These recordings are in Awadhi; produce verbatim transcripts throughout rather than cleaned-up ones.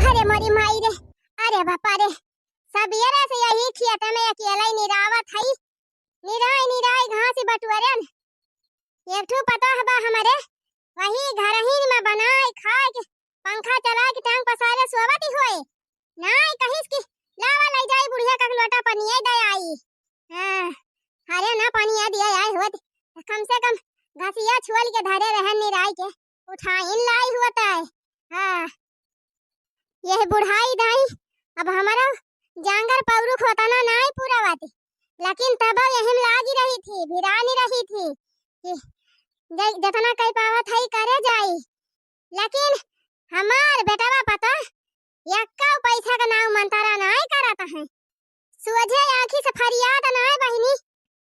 अरे मोरी माई रे, अरे बापा रे, सबेरे से यही खेत में अकेले निरावत हई, निराई निराई घास बटुअरन। एक ठो पतोह बा हमरे, वही घरहिन में बनाए खाए के, पंखा चलाए के टांग पसारे सोवत ही होए। नाई कहिस कि लावा लई जाई बुढ़िया का लोटा पनिया दे आई। हाँ, अरे ना पनिया दिया आई होत, कम से कम घसिया छुअल के धरे रहन निराई के, उठाइन लाई होत है। हाँ, यह बुढ़ाई दाई, अब हमारा जांगर पौरुख होता ना, नाई पूरा बात, लेकिन तब यही में लागी रही थी, भिरानी रही थी कि जै-, जितना कई पावत है करे जाई, लेकिन हमार बेटवा पता यक्का पैसा का नाम मंतारा नाई करत है। सोझे आँखी से फरियाद नाई बहिनी,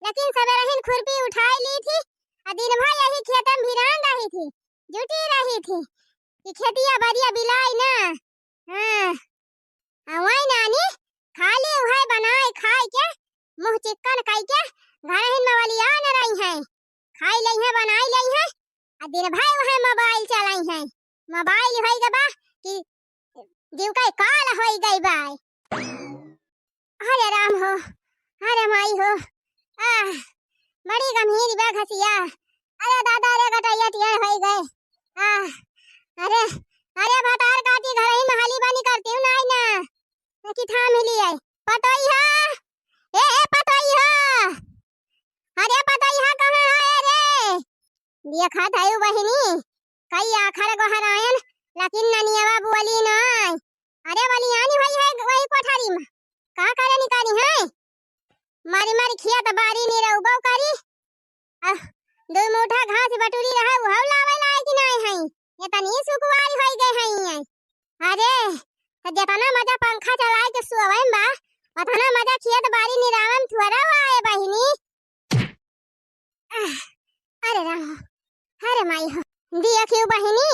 लेकिन सबेरहिन खुरपी उठाई ली थी, आ दिन भर यही खेत में भिरान रही थी, जुटी रही थी कि खेतिया बरिया बिलाई ना। हाँ, आ वही नानी खाली उहे बनाए खाए के, मुँह चिक्कन कई के घरहिन में वलियान रही हैं, खाई लई हैं, बनाई लई हैं, आ दिन भर उहे मोबाइल चलाई हैं। मोबाइल होई गबा कि जीव का काल होई गई बाय। अरे राम हो, अरे माई हो, आह, बड़ी गंभीर बा घसिया। अरे दादा रे, गटैया टिया होई गए। आह, अरे, अरे भतार काटी घरही में हाली बानी करती हूँ, नाई ना। कि थाम ही लिया। पतोई हा, ए, ए, पतोई हा। अरे पतोई हा, कहाँ है रे? देखा था यू बहिनी, कई आखर गोहरायन, लेकिन ननियावा बोली नाई। अरे बलियानी होई है वही कोठरी में, का करे निकारी है? मारी मारी खेत बारी निरउबो करी, आ दो मुठा घास बटुरी रहे, उहउ लावे लायक नाई है। ये तनी सुकुवारी होई गए हैं ये। अरे, त जितना मजा पंखा चलाए के सोवे में बा, उतना मजा खेत बारी निरावे में थोड़ा आए बहिनी। आह, अरे राम, अरे माई हो, दिया क्यों बहिनी?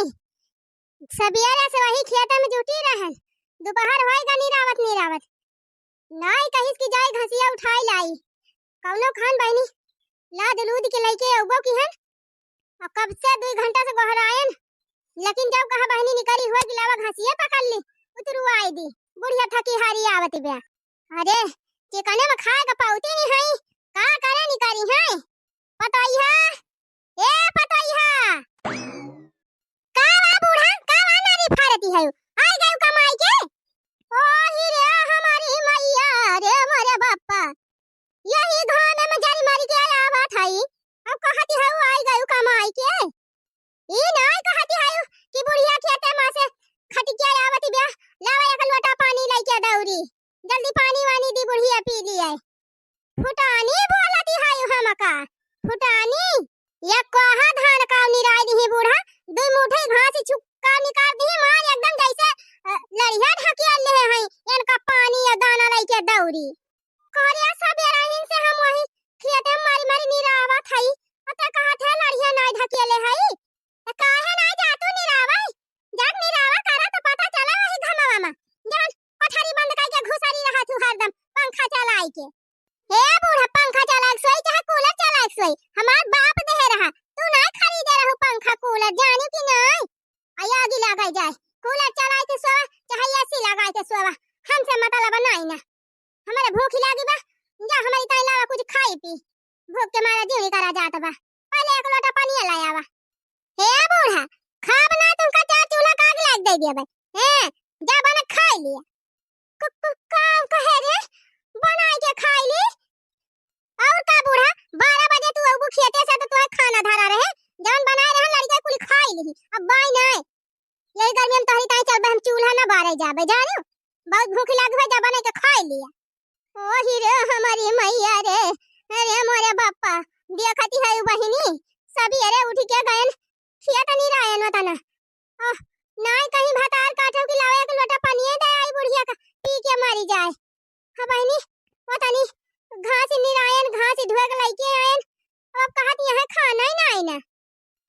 सबेरे से वही खेत में जुटी रहन, दोपहर होए गा निरावत निरावत। नाई कहिस कि जाई घसिया उठाई लाई। कौनो खान बहिनी लाद लूद के लइके अउबो किहन। अब कब से दुई घंटा से गोहरायन, लेकिन जब कहा बहिनी निकरी हुआ कि लावा घसिया पकड़ ली, उतरू आई दी। बुढ़िया थकी हारी आवत ब्या। अरे, चिकने में खाए का पाउती नहीं है, का करे निकरी है? पतोइहा, ए पतोइहा। का बा बूढ़ा, का बा नारी फारती है? आई गयू कमाई के? ओ ही रे हमारी मैया रे मोरे बापा। यही घामे में जरी मरी के आया बात है। अब कहती है आई गयू कमाई के। ई नाई कहती है कि बुढ़िया खेते में से खटिके आवत ब्या, लावा एक लोटा पानी लइके दौरी। जल्दी पानी वानी दी बुढ़िया पी लिए। फुटानी बोलती है हमका, फुटानी। ये कोहा धान का निराई दिही बूढ़ा, दुई मुठे घास चुक्का निकाल दिही, मार एकदम जैसे, अ, लड़िया ढकिया ले हैं, इनका पानी या दाना लइके दौरी। करे सबेरा इनसे हम वही खेते में मारी मारी निरावत हई, अते कहत है लड़िया नाई ढकिया ले हई, त काहे नाई जातू निरावे? जब निरावा करा त पता चला वही घमवा में, जवन कोठरी बंद कइके घुसरी रहा तू हरदम पंखा चलाई के। हे बूढ़ा, पंखा चलाए के सोई चाहे कूलर चलाए के सोई, हमार बाप देहे रहा, तू ना खरीदे रहू पंखा कूलर, जानी कि नाई? आई आगी लगाई जाए, कूलर चलाए के सोवा चाहे एसी लगाए के सोवा, हमसे मतलब नाई ना। हमारे भूख लागी बा, जा हमारी ताई लावा कुछ खाई पी, भूख के मारे जीव निकरा जात बा, पहले एक लोटा पानी ले आवा। हे बूढ़ा, खाब ना तुमका चार चूल्हा का आग लाग दे दिया बा। हैं, जा बना खाई लिया। क-, क-, का कहे रे? बनाई के खाई ली? और का बूढ़ा, बारह बजे तू अबू खेते से तो तोहे खाना धरा रहे, जवन बनाए रहे लड़का कुल खाई ली। अब बाई नहीं, यही गर्मी में तोहरी ताई चलबे, हम चूल्हा ना बारे जाबे, जानियो? बहुत भूख लागी बा, जा बना के खाई लिया। ओ ही रे हमारी मैया रे, अरे मोरे बापा, देखती है उ बहिनी, सबेरे उठ के गयन, खेत निरायन वतना। ओह, नाई कहीं भतार काटो कि लावे एक लोटा पनिये दे आई बुढ़िया का, पी के मरी जाए। हाँ बहिनी, वतनी घास निरायन, घास ढोए के लइके आयन, अब कहत यहाँ खाना ही नाई ना।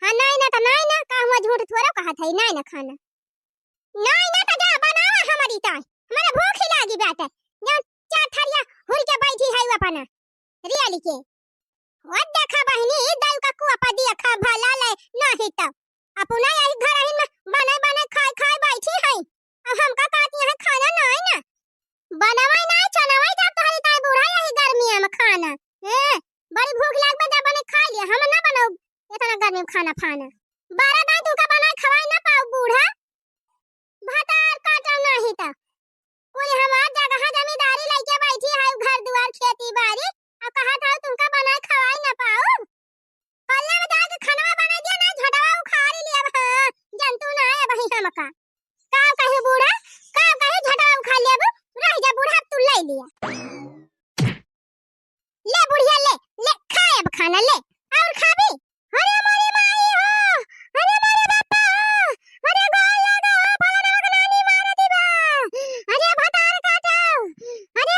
हाँ, नाई ना त नाई ना, का हुआ झूठ थोड़ा कहत है, नाई ना खाना। नाई ना त जा बनावा हमारी ताई, हमारा भूख ही लागी बाटे। जौन चार थरिया हुर के बैठी है अपना रियाली के। वो देखा बहिनी, ई दल का कुआ पर दिया खा भला ले, नहीं तो अपना यही घर ही में बने बने खाए खाए बैठी है। अब हमका कहती खाना। बारह दाई तुहका बनाए खवाई ना पाऊ बूढ़ा। भतार काटो नाही त। कुल हमार जगह जमींदारी लइके बैठी है, घर दुआर खेती बारी, अउ कहत हौ तुहका बनाए खवाई ना पाऊ। कल्ला में जाके खनवा बनाइ दिया ना, झटवा उखाड़ी लिया, हाँ, जंतु ना है वही हमका। का कहे बूढ़ा, का कहे झटवा उखाड़ लिया, रह जा बूढ़ा, तू ले लिया। ले बुढ़िया ले, ले खाए अब खाना ले, और खाबी? अरे मोरी माई हो, अरे मोरे बापा हो, अरे गोल लगा हो, फलाना के नानी मार दिबा, अरे भतार काटो, अरे,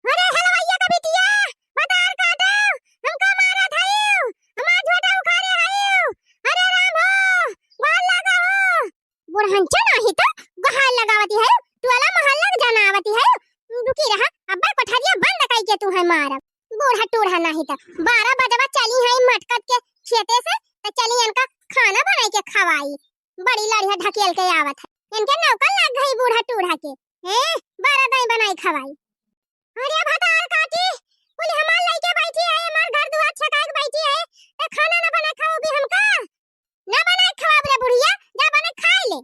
अरे हलवैया का बिटिया, भतार काटो, हमका मारत हइउ, हमार झोटा उखाड़े हइउ, अरे राम हो, गोल लगा हो, बुढ़ंचा नाही त गहार लगावती है, टोला मोहल्ला के जनावती है। रुकी रहा, अब्बे कोठरिया बंद कई के तू है मारब। बूढ़ा टूढ़ा नाही त बारह बजवा चली है मटकत के खेते से, त चली इनका खाना बनाई के खवाई। बड़ी लड़िया ढकेल के आवत है, इनके नौकर लग गई बूढ़ा टूढ़ा के। हैं, बारह दाई बनाई खवाई। अरे भतार काटी, कुल हमार लइके बैठी है, हमार घर दुआर छकाए के बैठी है, त खाना ना बनाए खाओ भी हमका? ना बनाए खवाब रे बुढ़िया, जा बने खाए ले।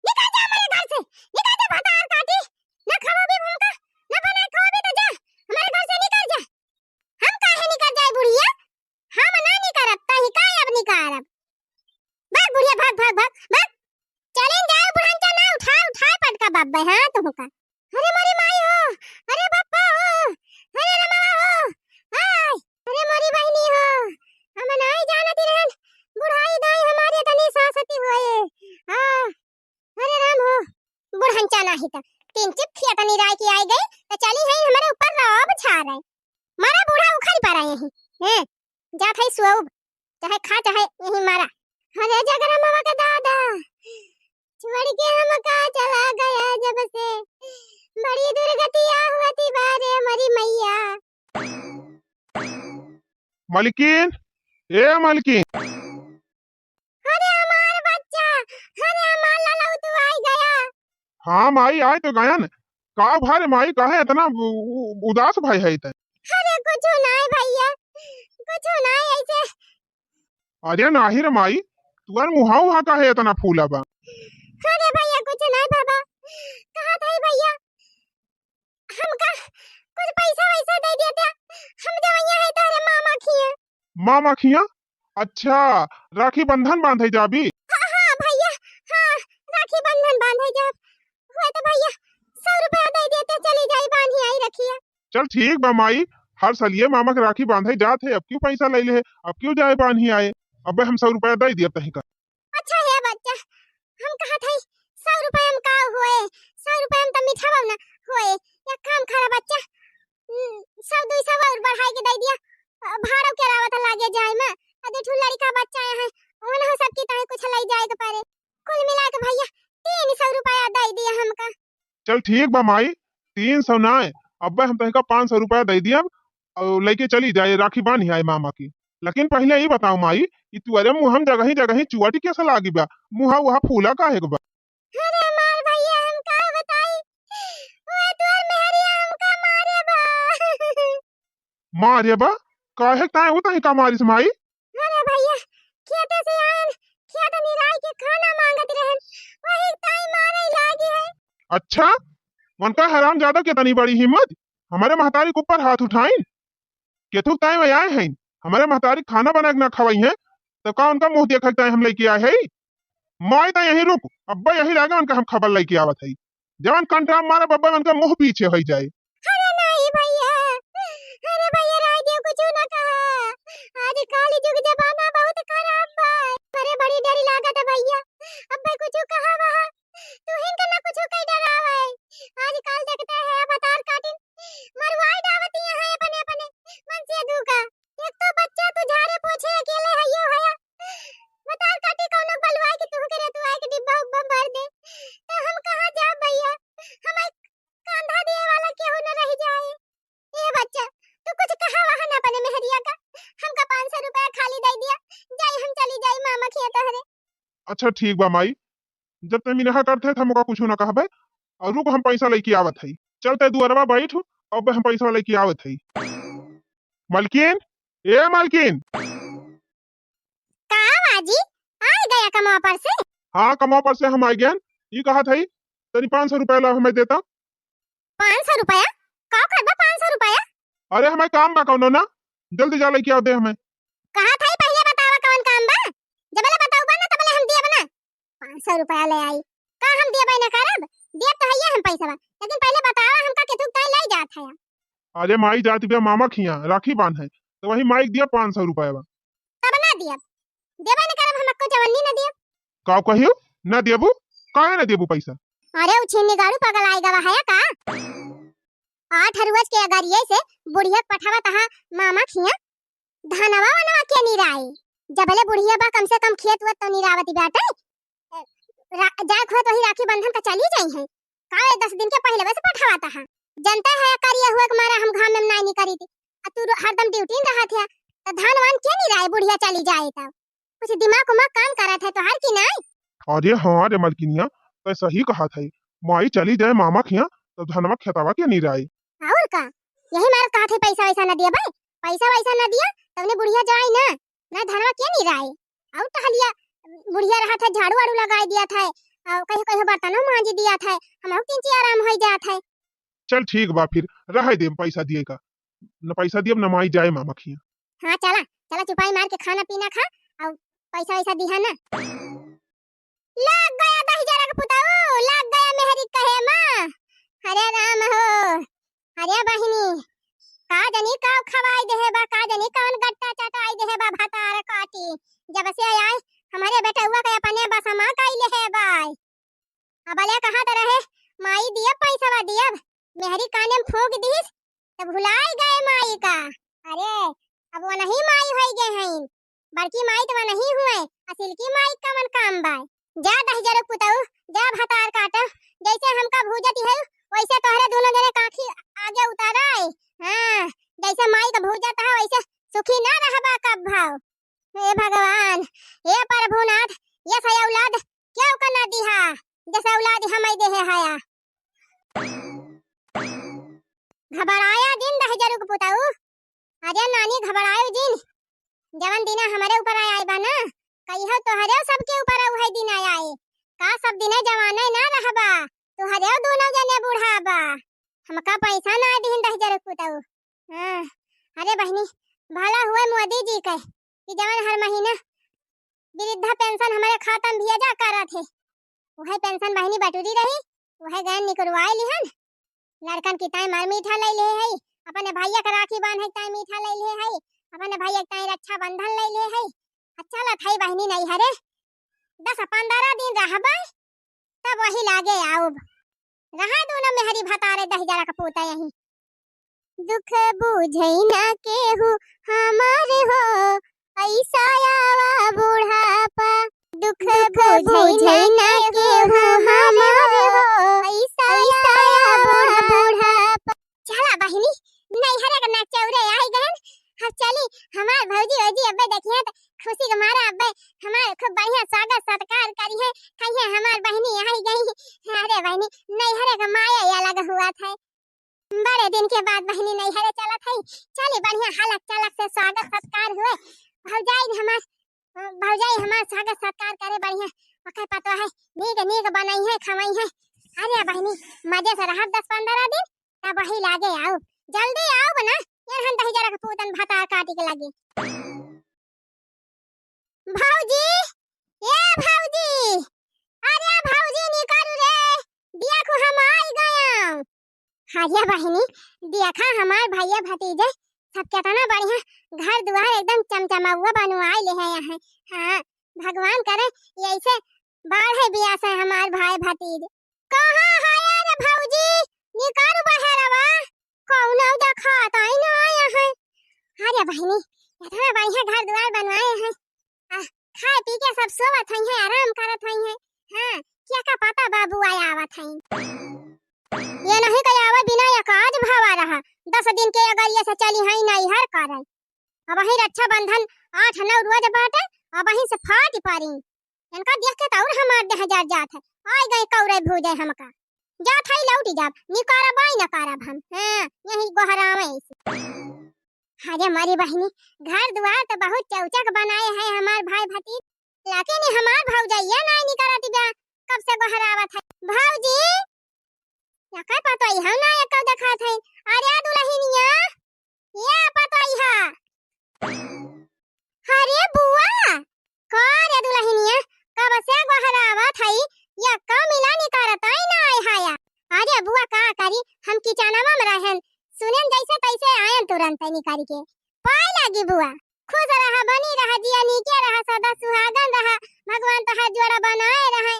निकल जा हमारे घर से, निकल जा भतार काटी, ना खवाबी हमका, ना बनाए खवाबी तो जा, हमारे घर से निकल जा। हम काहे निकल जाए बुढ़िया, हम ना निकरब, तही का अब निकारब। भाग बुढ़िया, भाग, भाग, भाग, भाग। चलिन जाए बुढ़ंचा ना उठाए, उठाए पटका बब्बे, हाँ तुमका। अरे मोरी माई हो, अरे बप्पा हो, अरे रमवा हो, आय, अरे मोरी बहिनी हो, हम नाई जानत रहन, बुढ़ाई दाई हमारे तनी सासती होए। हाँ, अरे राम हो, बुढ़ंचा नाही त तीन चिप खिया तनी राय की आई गई, त चली है हमारे ऊपर रौब छा रहे। मारा बूढ़ा उखड़ पड़ा यही, हैं? जात है सोउब, चाहे खा, चाहे यही मारा। अरे जगरमवा के दादा, छोड़ के हमका चला गया जब से, बड़ी दुर्गतिया हुआ थी बारे हमारी मैया। मलकिन, ए मलकिन। अरे हमार बच्चा, अरे हमार ललऊ तू आई गया। हाँ माई, आए तो गयन। का भा रे माई, काहे इतना उ-, उ-, उदास भई है इतने? अरे कुछ नाई भैया, कुछ नाई ऐसे। अरे नाही रे माई, तुअर मुहा उहा काहे इतना फूला बा? अरे भैया कुछ नाई बाबा, कहा था भैया, हमका कुछ पैसा वैसा दे देते, हम जवैया है तोहरे मामा खिया। मामा खिया? अच्छा, राखी बंधन बांधे जाबी? हाँ, हाँ भैया, हाँ, राखी बंधन बांधे जाब। हुआ तो भैया, सौ रुपया दे देते, चली जाई बांधी आई रखिया। चल ठीक बा माई, हर सलिए मामा के राखी बांधे जात है, अब क्यों पैसा ले ले है, अब क्यों जाए बांधी आए, अबे हम सौ रुपया दे दिया तही का। अच्छा है बच्चा, हम कहा था सौ रुपया में का होए, सौ रुपया में तो मिठावा ना होए। एक काम करा बच्चा, हम्म, सौ दुई सौ और बढ़ाई के दे दिया, अ, भाड़ो के रावत लागे जाए में, आ दू ठो लड़का बच्चा है, उन्हें सबकी ताई कुछ ले जाए के पड़े। कुल मिला के भैया तीन सौ रुपया दे दिया हमका। चल ठीक बा माई, तीन सौ नाय, अब्बे हम तनिका पाँच सौ रुपया दे दियब और लेके चली जाए, राखी बांधी आए मामा की। लेकिन पहले ई बताओ माई, ई तुअरे मुँह हम जगही जगही चुअटी कैसे लागी बा? मुँहा उहा फूला काहे के बा? अरे मार भैया, हम का बताई, वो तुअर मेहरिया हमका मारे बा। मारे बा? काहे ताए उतही का मारिस माई? अरे भैया, खेते से आयन, खेत निराई के खाना मांगत रहन, वही ताई मारे लागी है। अच्छा, उनका हरामजादा के तनी बड़ी हिम्मत, हमारे महतारी के ऊपर हाथ उठाइन। केथुक ताई में आए हैं, हमारे महतारी खाना बना के ना खवाई हैं, तो का उनका मुँह देखे ताई हम लेके आए हैं? माई तो यहीं रुक, अब्बा यहीं रहेगा, उनका हम खबर लेके आवत है। जवन कंट्रा मारे बब्बा, उनका मुँह पीछे हो जाए। अरे नहीं भैया, अरे भैया, राय दियो, कुछ ना कहा। आज काली जुग जमाना बहुत खराब बा। अरे बड़ी डर लागत है भैया, अब्बा कुछ कहा वहा, तू हिनका ना कुछ कह डरावे। आज काल देखते हैं भतार काटिन मरवाई डावती है अपने अपने मन से धोखा। एक तो बच्चा तू झाड़े पोछे अकेले है, ये होया। भतार काटी कौनो बलवाई के तू करे तू आए के डिब्बा उब्बा भर दे। तो हम कहाँ जाब भैया? हमारे कांधा दिए वाला केहू न रह जाए। ए बच्चा, तू कुछ कहा वहा ना अपने मेहरिया का, हमका पाँच सौ रुपया खाली दे दिया, जाई हम चली जाई मामा खिया तोहरे। अच्छा ठीक बा माई, जब ते मिनहा करते त हम ओका कुछ ना कहबे, और रुक हम पैसा लेके आवत हई। चल ते दुअरवा बैठ, अब हम पैसा लेके आवत हई। मलकिन, ए मलकिन। का बाजी? कमवा पर से? हाँ, कमवा पर से हम आइ गएन। ई कहत हई, तनी पाँच सौ रुपया ला हमें देता। पाँच सौ रुपया? का करबा पाँच सौ रुपया? अरे, हमें काम बा कौनो ना, जल्दी जा लइके आव दे हमें। कहत हई, पहिले बतावा कौन काम बा? जबले बताउबा ना, तबले हम दियब ना। पाँच सौ रुपया ले आई, का हम दियब ना करब? दियब तो हइये हम पैसा बा, लेकिन पहिले बतावा हमका केथू ताई लाई जात है। अरे, माई जात बिया मामा खिया राखी बांधे, तो वही माई के दिया पाँच सौ रुपया बा। तब ना दियब, देबे न करब, हम अक्को जवन्नी न दियब। का कहियो? न देबू? काहे न देबू पैसा? अरे, उ छिन्नी गाड़ू पगल आइ गवा है का? आठ रोज के अगरिये से बुढ़िया के पठावा तहा मामा खिया, धनवा वनवा के निराई। जबले बुढ़िया बा, कम से कम खेत वेत तो निरावती बाटे। रा-, जाए के होत वही राखी बंधन का चली जाई है। का ये दस दिन के पहिले बस पठावा तहा? जनता है करिया हुए के मारा हम घाम में नाई निकरी थी। आ तू रो-, हरदम ड्यूटी में रहत है, तो धान वान के निराई बुढ़िया चली जाए तब? कुछ दिमाग उमाग काम करत है तोहार की नाई? अरे हाँ रे मलकिनिया, तै सही कहत है। माई चली जाए मामा खिया, तब धनवा खेतवा के निराई। और का? यही मारे कहत है पैसा वैसा न दिया भाई, पैसा वैसा न दिया, तब ने बुढ़िया जाए ना, ना धनवा के निराई। और टहलिया बुढ़िया रहत है, झाड़ू वाड़ू लगाई दिया था, और कहियो कहियो बर्तनों मांजी दिया था, हम तीन चार आराम हो जात है। चल ठीक बा, फिर रहे देम पैसा दिए का, न पैसा दियब न माई जाए मामा खिया। हाँ चला, चला चुपाई मार के खाना पीना खा और पैसा वैसा दिहा ना। लाग गया दहिजरा के पुताऊ, लाग गया मेहरी कहे माँ। अरे राम हो, अरे बहिनी, का जनी का खवाई देहे बा, का जनी कौन गट्टा चटाई देहे बा भतार काटी। जब से आए हमरे बेटउआ के अपने बसमा कई लेहे बाय। अबले कहत रहे, "माई दियब, पैसवा दियब।" मेहरी काने में फूंक दीस, तब भुलाए गए माई का। अरे, अब वो नहीं माई होई गए हैं, बड़की माई तो वो नहीं हुए, असिलकी माई कवन काम बाय। जा दहिजरो पुतऊ, जा भतार काटा, जैसे हमका भूजत है, वैसे तोहरे दोनों जने काखी आगे उताराए। हाँ, जैसे माई का भूजत है, वैसे सुखी ना रहबा कब भाव। हे भगवान, हे प्रभुनाथ, ये औलाद क्यों का ना दिहा, जैसे औलाद हमें देहे हया। घबराया जिन दहिजरू के पुतऊ। अरे नानी, घबरायो जिन। जवन दिना हमरे ऊपर आए, आए बा ना, कहियो तोहरे सबके ऊपर उहे दिन आए, आए। का सब दिने जवाने ना रहबा, तोहरे दोनों जने बुढ़ाबा। हमका पैसा ना दिहिन दहिजरू के पुतऊ। हाँ, अरे बहिनी, भला हुए मोदी जी के कि जवन हर महीना वृद्धा पेंशन हमरे खाता में भेजा करत है। उहे पेंशन बहिनी बटुरी रही, उहे गयन निकरवाए लिहन। लड़कन की ताई मर मीठा ले ले है, अपने भैया के राखी बांधे के ताई मीठा ले ले है, अपने भैया के ताई रक्षाबंधन ले ले है। अच्छा लत है बहिनी नहीं हरे, दस पन्द्रह दिन रहबे, तब वही लागे आउब। रहा दोनों मेहरी भतारे दहिजरा के पूता यही। दुख बूझे ना केहू हमार हो, ऐसा आवा बुढ़ापा। दुख बूझे ना केहू हमार हो, ऐसा आवा बुढ़ापा। चला बहिनी, नैहरे के नचौरे आई गहन। अब चली, हमार भौजी वौजी अब्बे देखिए तो खुशी के मारा अब्बे हमार खूब बढ़िया स्वागत सत्कार करिहे, कहिए हमार बहिनी आई गई। अरे बहिनी, नैहरे के माया ही अलग हुआ था। बड़े दिन के बाद बहिनी नैहरे चलत है, चली बढ़िया हलक चलक से स्वागत सत्कार हुए। भौजाई हमार, भौजाई हमार स्वागत सत्कार करे बढ़िया, ओके पतो है, नीक नीक बनाई है, खवाई है। अरे बहिनी, मजे से रहब दस पन्द्रह दिन, तब वही लागे आउब, जल्दी आउब ना, यार हम दहिजरा के पूतन भतार काटी के लगे। भौजी, ए भौजी, अरे भौजी निकलू रे, देखो हम आई गया। अरे बहिनी, देखा हमार भैया भतीजे सब कितना बढ़िया घर दुआर एकदम चमचमाउआ बनवाए ले है यहाँ। हाँ, भगवान करे ऐसे बाढ़े बिया से हमार भाई भतीज। कहाँ है रे भौजी? निकाल बहरवा, कौनो देखात ही ना आया है। अरे बहिनी, इतना बढ़िया घर दुआर बनवाए हैं। आ, खाए पी के सब सोवत हई हैं, आराम करत हई हैं। हाँ, क्या का पता बाबू आया आवत हई। ये नहीं कहे आवे बिना एक आज भावा रहा। दस दिन के अगर ये से चली हई नैहर करे। अब वही रक्षाबंधन आठ नौ रोज बाटे, अब वहीं से फाट पड़ी। इनका देख के तो और हमार देह जर जात है। आइ गए कौरे भूजे हमका। जात है लौटी जाब, निकारब आई न करब हम। हाँ, यही गोहरावे ऐसे। अरे मारी बहिनी, घर दुआर तो बहुत चौचक बनाए है हमार भाई भतीज। लेकिन ई हमार भौजइया नाहीं निकरत बा, कब से गोहरावत है। भौजी, या का पतोहिया ना एको देखात है। अरे दुलहिनिया, ए पतोहिया। अरे बुआ, का रे दुलहिनिया, कब से गोहरावत है, एको मिला निकरत ही नाहीं हया। अरे बुआ का करी, हम किचनवा में रहेन, सुनेन जैसे तैसे आयन तुरंत निकरि के। पाए लागी बुआ, खुश रहा, बनी रहा, जिया नीके रहा, सदा सुहागन रहा, भगवान तोहार जोड़ा बनाए रहे।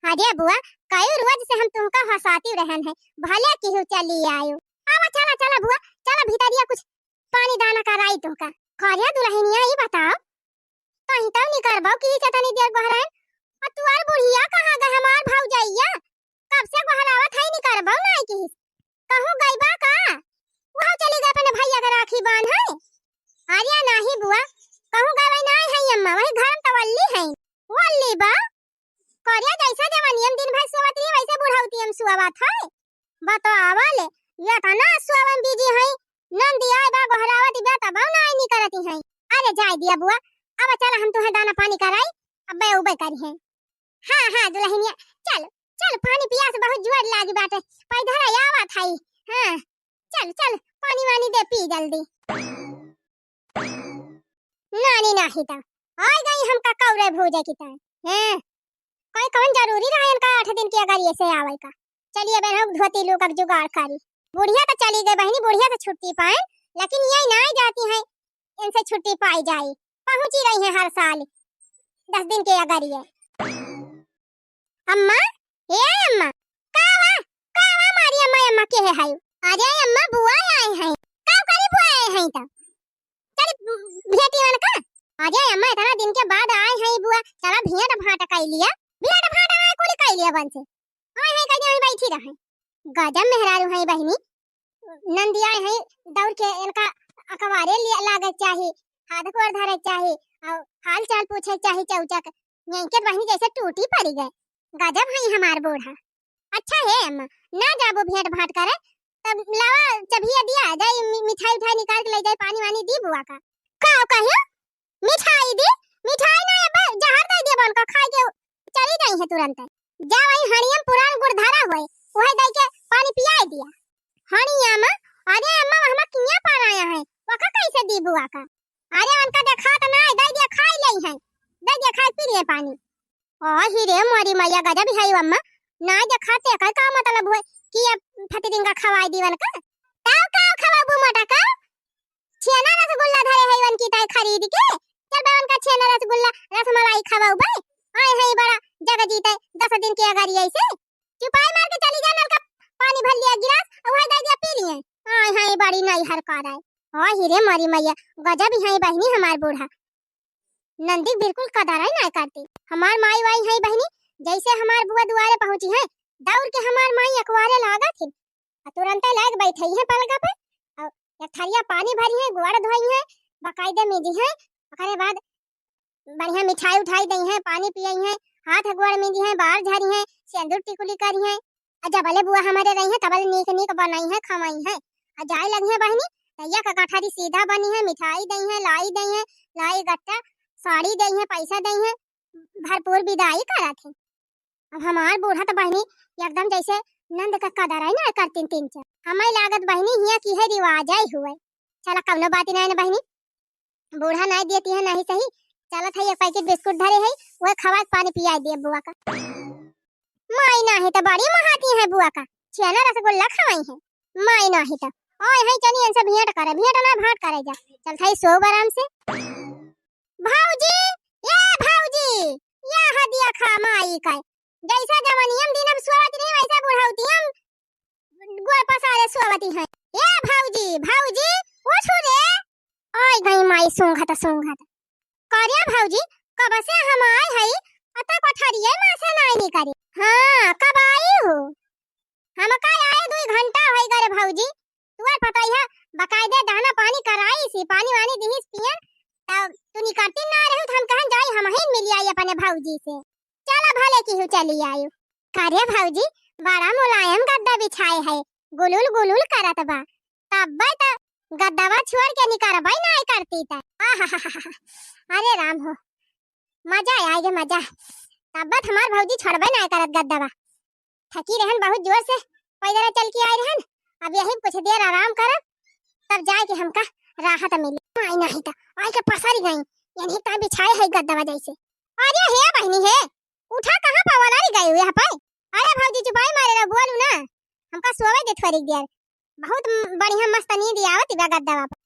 अरे बुआ, कई रोज से हम तुमका हंसाती रहन है, भले केहू चली आयो। आवा, चला, चला बुआ, चला भीतरिया कुछ पानी दाना कराई तुमका। अरे दुलहिनिया, ई बताओ, तहीं तौ निकरबो की चतनी देर गोहराइन, और तुआर बुढ़िया कहाँ गए हमार भौजइया? कब से गोहरावत है, निकरबो नाहीं की। कहूँ गइबा का? वहू चली गए अपने भैया के राखी बांधे। अरे नाहीं बुआ, कहूँ गइबा नाहीं है अम्मा, वही घर में तो वल्ली है। वल्ली बा? करिया जैसा जवानियम दिन भर सोवत रही, वैसे बुढ़ौतियम सोवत है। बतावा ले, ये तना सोवन busy है, नंदी आए बा, गोहरावत बा, तब नाहीं निकरती है। अरे जाए दिया बुआ, अब चल हम तुहे दाना पानी कराई, अब्बे उबे करी है। हाँ, हाँ, दुलहिनिया, चल, चल, पानी पियास बहुत जोर लागी बाटे, पैदल आवत है। हाँ, चल, चल, पानी वानी दे पी जल्दी। नानी नाही त, आइ गई हमका कौरे भूजे की ताई। हैं? कोई कौन जरूरी रहा इनका आठ दिन के अगर ऐसे आवे का? चलिए बहन, हम धोती लूक जुगाड़ करी। बुढ़िया तो चली गई बहिनी, बुढ़िया तो छुट्टी पाए, लेकिन ये ना जाती हैं, इनसे छुट्टी पाई जाए। पहुंची रही हैं हर साल दस दिन के अगर ये। अम्मा, ए अम्मा, का हुआ? का हुआ मारी अम्मा, अम्मा के है हाय? अरे अम्मा, बुआ आए हैं। का करी बुआ आए हैं त? चली भेटी मन का। अरे अम्मा, इतना दिन के बाद आए हैं बुआ, चला भेंट भांट कर लिया। भेंट भांट आए कुल कर लिया बन से। आए हैं कहीं बैठी रहे। गजब मेहरारू हैं बहिनी। नंदिया है, दौड़ के इनका अकबारे लिया लागे चाही, हाथ गोड़ धरे चाही, और हाल चाल पूछे चाही चौचक। इनके बहिनी जैसे टूटी पड़ी गए। गजब है हमार बूढ़ा। अच्छा हे अम्मा, ना जाबो भेंट भांट करे, तब लावा चबिया दिया जाई, मि-, मिठाई उठाई निकाल के ले जाई, पानी वानी दी बुआ का। का कहियो? मिठाई दी? मिठाई ना अबे, जहर दे दिया बन का, खाए के चली जाई है तुरंत। जा वही हड़िया में पुरान गुड़ धरा हुए, वही दे के पानी पियाई दिया। हड़िया में? अरे अम्मा, वहाँ किया पार आया है, वका कैसे दी बुआ का? अरे उनका देखा तो ना, दे दिया खाई ले है, दे दिया खाए पी लिए पानी। ओ ही रे मोरी मैया, गजब है अम्मा, ना देखा ते का, का मतलब हुए कि ये फतिरिंगा खवाई दीवन का? ताऊ का खवाबू मोटा का? छेना रसगुल्ला धरे है वन की ताई खरीद के। चल बे उनका छेना रसगुल्ला रसमलाई खवाऊ बे। आए है बड़ा जगह जीते दस दिन के अगर ऐसे चुपाई मार के चली जा, नलका पानी भर लिया गिलास और वही दे दिया पी लिए। आए है बड़ी नई हरकार है। ओ ही रे मोरी मैया, गजब है बहिनी हमार बूढ़ा। नंदी बिल्कुल कदर ही ना करती। हमार माई वाई है बहिनी, जैसे हमार बुआ दुआरे पहुंची है, दौड़ के हमार माई अखबारे लागत है। आ तुरंते लाग बैठई है पलगा पे, और एक थरिया पानी भरी है, गोड़ धोई है, बकायदे मीजी है। ओकरे बाद बढ़िया मिठाई उठाई दई है, पानी पियई है, हाथ गोड़ मीजी है, बाल झरी है, सेंदूर टिकुली करी है। आ जबले बुआ हमारे रही है, तबले नीक नीक बनई है, खवाई है। आ जाए लगी है बहिनी, त एक गठरी सीधा बनी है, मिठाई दई है, लाई दई है, लाई गट्टा, साड़ी दई है, पैसा दई है, भरपूर विदाई करत है। अब हमार बूढ़ा त बहिनी एकदम जैसे नंद का कदर है ना करतीन तीन चार। हमें लागत बहिनी हिया की है रिवाज आई हुए। चला कौनो बात नहीं ना बहिनी, बूढ़ा नहीं देती है नहीं सही। चलत है एक पैकेट बिस्कुट धरे है, वह खवा के पानी पिया दिए बुआ का। माई नाही त बड़ी महाती है बुआ का, छेना रसगुल्ला खवाई है। माई नाही त ओए है चली इनसे भेंट करे, भेंट ना भांट करे जा। चलत है सो आराम से। भौजी, ए भौजी, या हदिया खा माई का। जैसा जवानियम दिन अब सोवत रही, वैसा बुढ़ौतियम गोड़ पसारे सोवती है। ए भौजी, भौजी, उठ रे। ओए गई माई सूंघत सूंघत। करिया भौजी, कब से हम आए हई, अता कोठरिये में से नाई निकरी। हाँ, कब आई हो? हमका आए दुई घंटा होई गए रे भौजी। तुअर पतोहिया बकायदे दाना पानी कराई सी, पानी वानी दिहिस पियन, तब तू निकरती ना रहू, तो हम कहन जाई हम ही मिल आई अपने भौजी से। चला भले केहू चली आयु। का रे भौजी, बड़ा मुलायम गद्दा बिछाए है, गुलुल गुलुल करत बा। तब्बे त गद्दवा छोड़ के निकरबे नाय करती त। आहाहाहा। अरे राम हो, मजा आइ गे मजा। तब्बत हमार भौजी छोड़बे नाहीं करत गद्दवा। थकी रहन बहुत जोर से, पैदल चल के आइ रहन। अब यही कुछ देर आराम करब, तब जाए के हमका राहत मिली। आइ नाहीं त आइ के पसर गई, यही ताईं बिछाए है गद्दवा जैसे। अरे हे बहिनी हे, उठा, कहाँ पवला रे गई हुई यहाँ पे? अरे भौजी चुपाई मारे रहो, बोलू ना, हमका सोवे दे थोड़ी देर। बहुत म-, बढ़िया मस्त नींद आवत बा गद्दवा पर।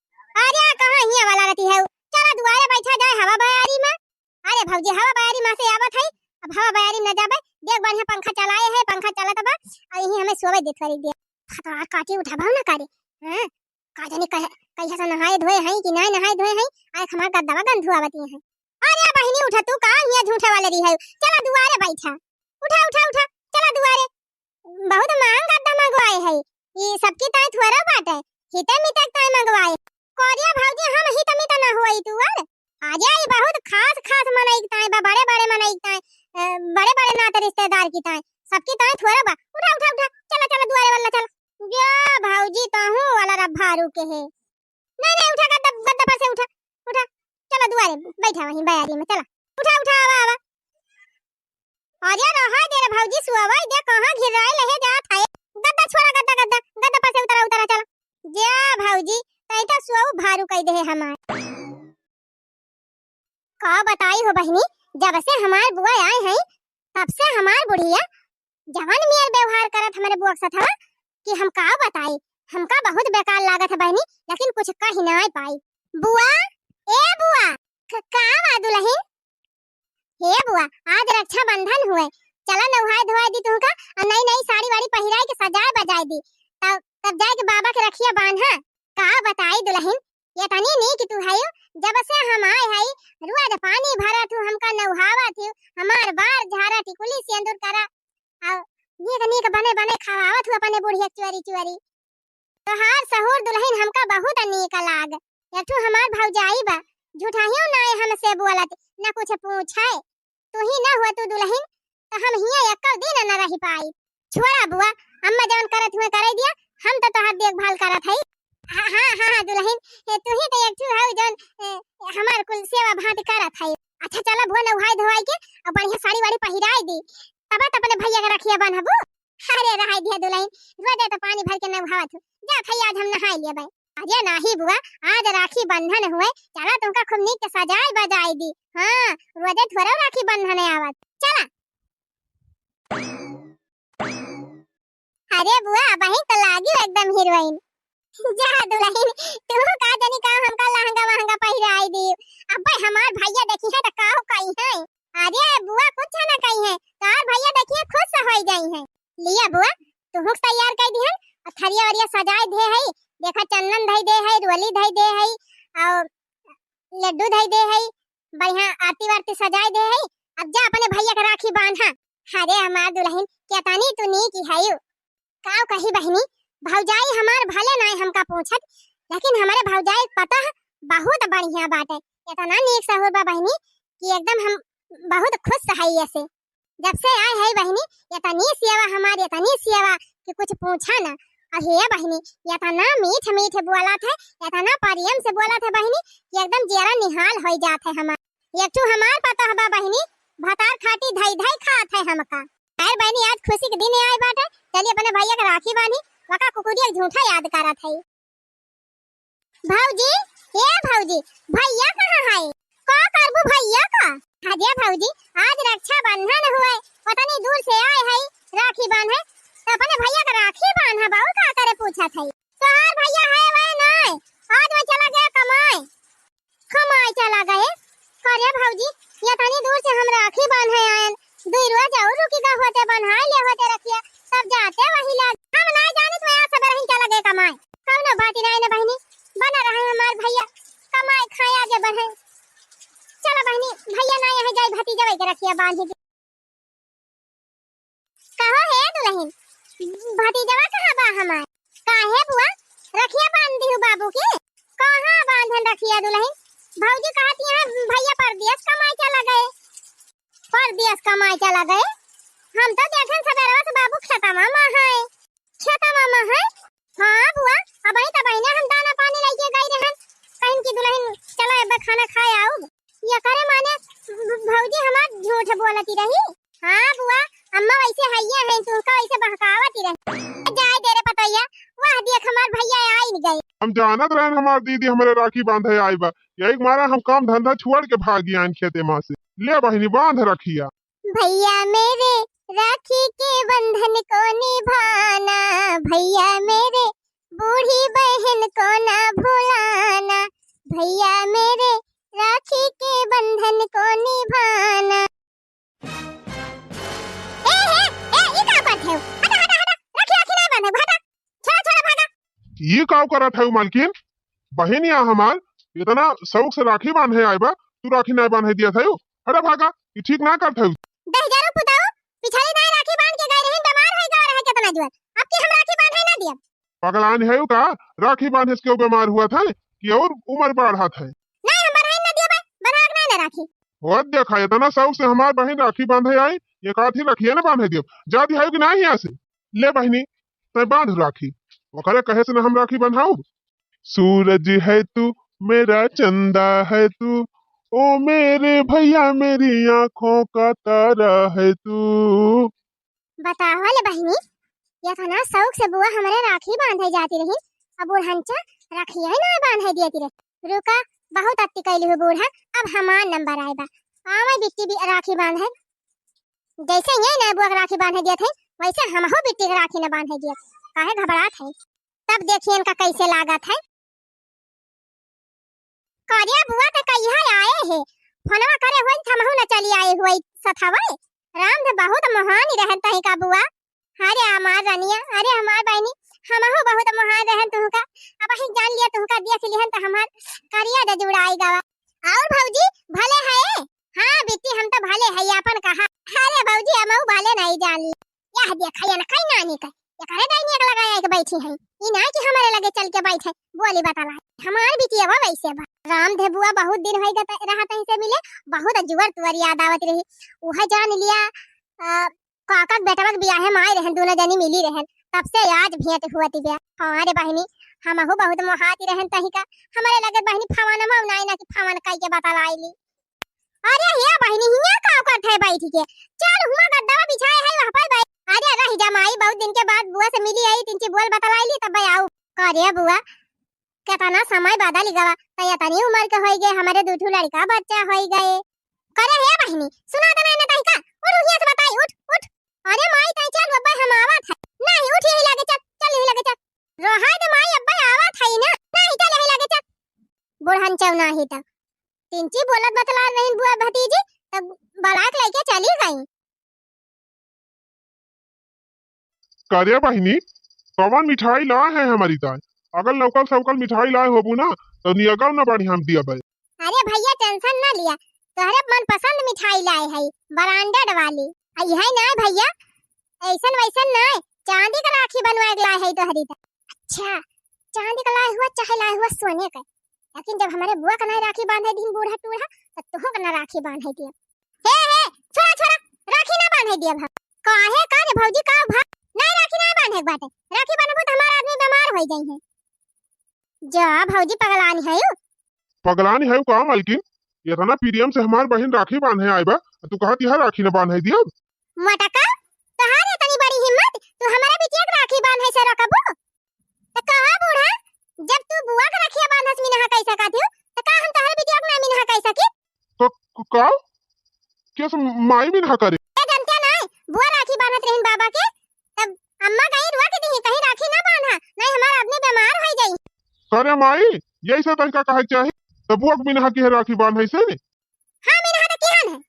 अरे कहाँ हियाँ वाला रहती है, चला दुआरे बैठा जाए हवा बयारी में। अरे भौजी हवा बयारी में से आवत है, अब हवा बयारी में न जाबे, देख बढ़िया पंखा चलाए है, पंखा चलत बा, और यही हमें सोवे दे थोड़ी देर। खतरा काटी उठा भाव ना करे, हैं? का जानी कह-, कहिया से नहाए धोए हैं कि नाहीं नहाए धोए हैं, आए हमार गद्दवा गंधुआवती हैं। अरे बहिनी उठा, तू का हियाँ झूठे वाले रही है, चला दुआरे बैठा, उठा उठा उठा, चला दुआरे। बहुत महंग गद्दा मंगवाए है, ई सबकी ताईं थोड़ा बाटे, हिते मिते ताईं मंगवाए। कोरिया भौजी हम हित मित ना होई तू और। अरे ई बहुत खास खास मनई के ताईं बा, बड़े बड़े मनई के ताईं, अ, बड़े बड़े नाते रिश्तेदार की ताईं, सबकी ताईं थोड़ा बा। उठा उठा उठा, चला चला दुआरे वाला चला। जा भौजी तहूँ वाला रब्भारू के है। नहीं नहीं उठा गद्दा, गद्दा पर से उठा, उठा, चला दुआरे बैठा वहीं बयारी में, चला उठा उठा आवा आवा। अरे रहा दे रे भौजी, सुअवई दे, कहाँ घिराए लहे जात है। गद्दा छोड़ा, गद्दा, गद्दा, गद्दा पर से उतरा, उतरा, चला। जा भौजी, तई तो सुअऊ भारू कई दे हमार। का बताई हो बहिनी, जब से हमार बुआ आए हैं, तब से हमार बुढ़िया जवन मेर व्यवहार करत हमरे बुआ के साथ हवा कि हम का बताई, हमका बहुत बेकार लागत है बहिनी, लेकिन कुछ कही नाहीं पाई। बुआ, ए बुआ, क-, का बा दुलहिन? हे बुआ, आज रक्षाबंधन हुए, चला नहाए धोआए दी तुहका, और नई नई साड़ी वाड़ी पहिराए के सजाए बजाए दी, तब, तब जाए के बाबा के रखिया बांधा। का बताई दुलहिन, एतनी नीक तू हयू, जब से हम आए हई, रोज पानी भरत हू, हमका नहावत हू, हमार बार झारा, टिकुली, सेंदूर करा, और नीक नीक बने बने खवावत हू अपने बुढ़िया चुअरी चुअरी। तोहार सहूर दुलहिन हमका बहुत नीक लाग। एक ठू हमार भौजाई बा, झूठाहियो नाय हमसे बोलत, न कुछ पूछे। तू ही न होतू दुलहिन, त हम हियाँ एको दिन न रहि पाई। छोड़ा बुआ, अम्मा जवन करत हुए करे दिया, हम त तोहार देखभाल करत हई। हाँ, हाँ, हाँ, हाँ, दुलहिन, ए, तू ही त एक ठू हऊ जवन, ए, हमार कुल सेवा भांति करत हई। अच्छा चला बुआ, नहाई धोआई के अब बढ़िया साड़ी वाड़ी पहिराई दी, तब त अपने भैया के रखिया बांधबू। अरे रहाई दिया दुलहिन, रोजे त पानी भर के नहावत हू, जा भैया आज हम नहाई लेबे। अरे नाही बुआ, आज राखी बंधन हुए, चला तुमका खूब नीक के सजाई बजाई दी। हाँ, रोजे थोड़ा राखी बंधन आवत, चला। अरे बुआ, अबहिन त लागी एकदम हीरोइन। जा दुलहिन, तू का जानी का हमका लहंगा वहंगा पहिराई दी। अबे हमार भैया देखी है त का हो कही है। अरे बुआ, कुछ ना कही है, तोहार भैया देखिए खुश होइ जाई है। लिया बुआ, तुहुक तैयार कर दिहन, और थरिया वरिया सजाए दे है, देखा चंदन धई दे है, रोली धई दे है, और लड्डू धई दे है, बढ़िया आरती वारती सजाए दे है। अब जा अपने भैया के राखी बांधा। अरे हमार दुलहिन, केतनी तू नीक हयू। का कही बहिनी, भौजाई हमार भले नाय हमका पूछत, लेकिन हमरे भौजाई के पतोह बहुत बढ़िया बाटे। एतना नीक सहूर बा बहिनी कि एकदम हम बहुत खुश हई एसे। जब से आए है बहिनी, एतनी सेवा हमार, एतनी सेवा कि कुछ पूछा ना। और हे बहिनी, एतना मीठ मीठ बोलत है, एतना प्रेम से बोलत है बहिनी कि एकदम जियरा निहाल होइ जात है हमार। एक ठू हमार पतोह बा बहिनी, भतार खाटी धई धई खात है हमका। खैर बहिनी, आज खुशी के दिन आए बाटे, चली अपने भैया के राखी बांधी, वका कुकुरिया के झूठा याद करत है। भौजी, ए भौजी, भैया कहाँ है? का करबू भैया का? अरे भौजी, आज रक्षाबंधन हुए, पता नहीं दूर से आए है राखी बांधे, तो अपने भैया का राखी बांधा, बाबू का करे पूछत है। तोहार भैया है वह नाय, आज वह चला गया कमाए। कमाए चला गए। करे भौजी, एतनी दूर से हम राखी बांधे आयन, दुई रोज और रुकी का होते, बन्हाई ले होते रखिया, तब जाते वही लाग। हम नाय जानित वह आज सबेरही चला गए कमाए। कौनो बात नाय न बहिनी, बना रहे हमार भैया, कमाए खाए आगे बढ़े। चलो बहिनी, भैया नाय है, जाई भतीजवे के रखिया बांधी। कहो हे दुलहिन, भतीजवा कहाँ बा हमार? काहे बुआ, रखिया बांध दिहू बाबू के? कहाँ बांधन रखिया दुलहिन? भौजी कहत यहाँ भैया परदेस कमाए चला गए। परदेस कमाए चला गए? हम तो देखन सबेरवा से बाबू खेतवा मा है। खेतवा मा है? हाँ बुआ, अबही त बहिने हम दाना पानी लइके गई रहन, कहिन कि दुलहिन चला अब खाना खाए आउब। ये करे माने भ-, भौजी भैया हैं, तू का ऐसे बहकावत ही रहे। जाए दे रे पतोहिया, वाह देख हमार भैया आइन गए। हम जानत रहन हमार दीदी हमरे राखी बांधे आई बा, यही के मारा हम काम धंधा छोड़ के भागी आइन खेते मा से। ले बहिनी बांध रखिया। भैया मेरे राखी के बंधन को निभाना, भैया मेरे बूढ़ी बहन को ना भुलाना, भैया मेरे राखी के बंधन को निभाना। ए, हे, ए, ई का करत हऊ? हटा, हटा, हटा, राखी, राखी ना बांधब, हटा, छोड़ा, छोड़ा, भागा। ई का करत हऊ मालकिन? बहिन या हमार इतना शौक से राखी बांधे आए बा, तू राखी ना बांधे दिया था, हटा भागा, ई ठीक ना करत हऊ। दहिजरू पुताऊ, पिछली दाई राखी बांध के गई रही, बीमार होई गवा रहे कितना जुआर, अब की हम राखी बांधे ना दियब। पगलान है का? राखी बांधे से क्यों बीमार हुआ था कि और उम्र बढ़ा था? नहीं, हम बन्हाई ना दिया भाई, बन्हा के नहीं ना राखी। वो देखा, इतना शौक से हमार बहिन राखी बांधे आई, एक आधी रखिए ना बांधे दियो। जाती है कि नहीं यहाँ से? ले बहिनी, तै बांध राखी। ओकरे कहे से ना हम राखी बंधाऊ। सूरज है तू, मेरा चंदा है तू, ओ मेरे भैया, मेरी आंखों का तारा है तू। बतावा ले बहिनी, इतना शौक से बुआ हमरे राखी बांधे जाती रही, अब बुढ़नचा राखिया ही ना बांधे दियती रहे। रुका, बहुत अति कैली हूँ बूढ़ा, अब हमार नंबर आए बा। आवे बिट्टी भी राखी बांधे। जैसे ये ना बुआ के राखी बांधे दियत है, वैसे हमहू बिट्टी के राखी न बांधे दियत। काहे घबरात है? तब देखिए इनका कैसे लागत है। करिया बुआ त कहिया आए हे, फोनवा करे हुए त हमहू न चली आए हुए सथवे। राम धे बहुत मोहानी रहन तही का बुआ। अरे हमार रनिया, अरे हमार बहिनी, हमहू बहुत मोहान रहन तुहू का। अब ही जान लिया तुहू का देख लिहन त हमार करिया दे जुड़ाई गवा। और भौजी भले है? हाँ बिट्टी हम तो भले है, अपन कहा। अरे भौजी हमहू भले नहीं जान ली। यह देखा, ये ना कहीं नानी का, ये करे डाइनिया के लगाया एक बैठी है। ई ना कि हमारे लगे चल के बैठे, बोली बतला। हमार बिटिया वो वैसे बा। राम धे बुआ बहुत दिन होई गत, रहत ही से मिले, बहुत जुअर तुअर याद आवत रही। उहे जान लिया, अ, काका के बेटवा के बियाहे में आए रहन, दोनों जनी मिली रहन, तब से आज भेंट हुआ थी बे। हाँ रे बहिनी, हमहू बहुत मोहाती रहन तही का, हमारे लगे बहिनी फवाना में ना, ना कि फवान कई के बतला आईली। अरे हे बहिनी, हियाँ का करत है बैठ के? चल, हुआँ गद्दवा बिछाए है, वहाँ पर बैठ। अरे रह जा माई, बहुत दिन के बाद बुआ से मिली आई, तिनची बोल बतलाइली, तब आऊ। करे बुआ, केतना समय बदल गवा, त एतनी उम्र के होई गए, हमरे दू ठो लड़का बच्चा होई गए। करे हे बहिनी, सुना त नहीं ना तहिका, उठ, उठ, हियाँ से बताई, उठ, उठ। अरे माई, तई चल, अब्बे हम आवत है। नहीं, उठ, यही लगे चल, चल, यही लगे चल। रहा दे माई, अब्बे आवत है ना। नहीं, चल, यही लगे चल। बुढ़न चौना ही त। तिनची बोलत बतला रही बुआ भतीजी, तब बलाक लेके चली गई। करे बहिनी, कवन मिठाई लाए है हमारी ताई? अगर लौकल सौकल मिठाई लाए होबू ना, तो नियगव ना बाड़ी हम दिया बे। अरे भैया, tension ना लिया, तोहरे मनपसंद मिठाई लाए है, branded वाली। आ, यही ना भैया, ऐसन वैसन ना, चांदी का राखी बनवाए के लाए है तोहरी ताई। अच्छा, चांदी का लाए हुआ चाहे लाए हुआ सोने का, लेकिन जब हमारे बुआ का ना राखी बांधे दिन बूढ़ा टूढ़ा, तो तुहू का ना राखी बांधे दिया। हे, हे, छोड़ा, छोड़ा, राखी ना बांधे दिया हम। काहे का रे भौजी, का भा? नहीं, राखी ना बांधे के बाटे। राखी बांधबू तो हमार आदमी बीमार हो जाई है। जा भौजी, पगलानी है यू। पगलानी है का मालकिन? इतना प्रेम से हमार बहिन राखी बांधे आए बा, तू कहत यह राखी ना बांधे दिया? मटका, तोहार इतनी बड़ी हिम्मत, तू हमारे बिटिया के राखी बांधे से रोकबू? त कहा बूढ़ा, जब तू बुआ के रखिया बांधस मिनहा कह सकत हूँ, त का हम तोहरे बिटिया के ना मिनहा कह सकी? तो क-, का? कैसे माई मिनहा करे? ए जनते ना, बुआ राखी बांधत रहिन बाबा के, तब अम्मा गई रुआ के दिही, कहीं राखी ना बांधा, नहीं हमार आदमी बीमार हो जाई। करे माई, यही से तनिका कहे चाही, तब बुआ के मिनहा की है राखी बांधे से? हाँ, मिनहा त किहन है,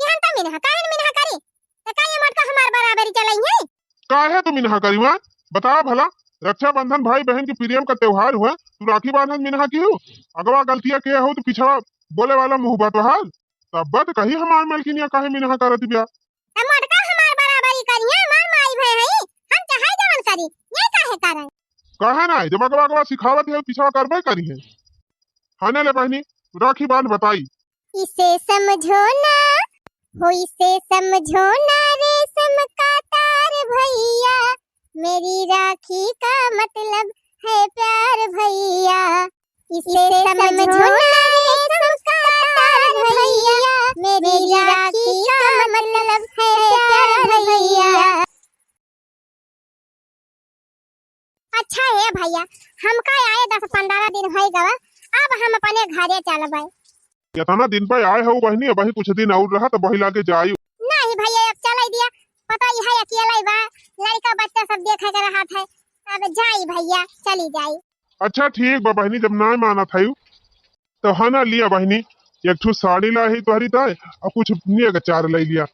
किहन त मिनहा, काहे न मिनहा करी? त का ये मोटका हमार बराबरी चलाई है? काहे तू मिनहा करी माँ? बता भला, रक्षाबंधन भाई बहन के प्रेम का त्योहार हुआ, तू राखी बांधन मिनहा की हो? अगवा गलतिया के हो तो पिछवा बोले वाला मुँह बा तोहार। तब बात कही हमार मलकिनिया काहे मिनहा करत बिया? त मोटका हमार बराबरी करिहे, हमार माई भय हई, हम चाहे जवन करी, ये काहे करन? काहे ना, जब अगवा अगवा सिखावत है, पिछवा करबे करी है। हाँ ना ले बहनी, राखी बांध बताई। इसे समझो ना, हो इसे समझो ना रेशम का तार भैया, मेरी राखी का मतलब है प्यार भैया। इसे समझो ना रेशम का तार भैया, मेरी राखी का मतलब है प्यार भैया। अच्छा हे भइया, हमका आए दस पन्द्रह दिन होइ गवा, अब हम अपने घरे चलबै। एतना दिन पे आए हउ बहिनी, अबहीं कुछ दिन अउर रहा तब वही लागे जाई। नहीं भइया, अब चलै दिया, पता ही है अकेला ही बा, लड़का बच्चा सब देखे के रहत है, अब जाई भइया, चली जाई। अच्छा ठीक बा बहिनी, जब नाय मानत हइउ तो है ना लिया बहिनी, एक ठो साड़ी लाई ही तोहरी ताई अउर कुछ नेग अचार लै लिया।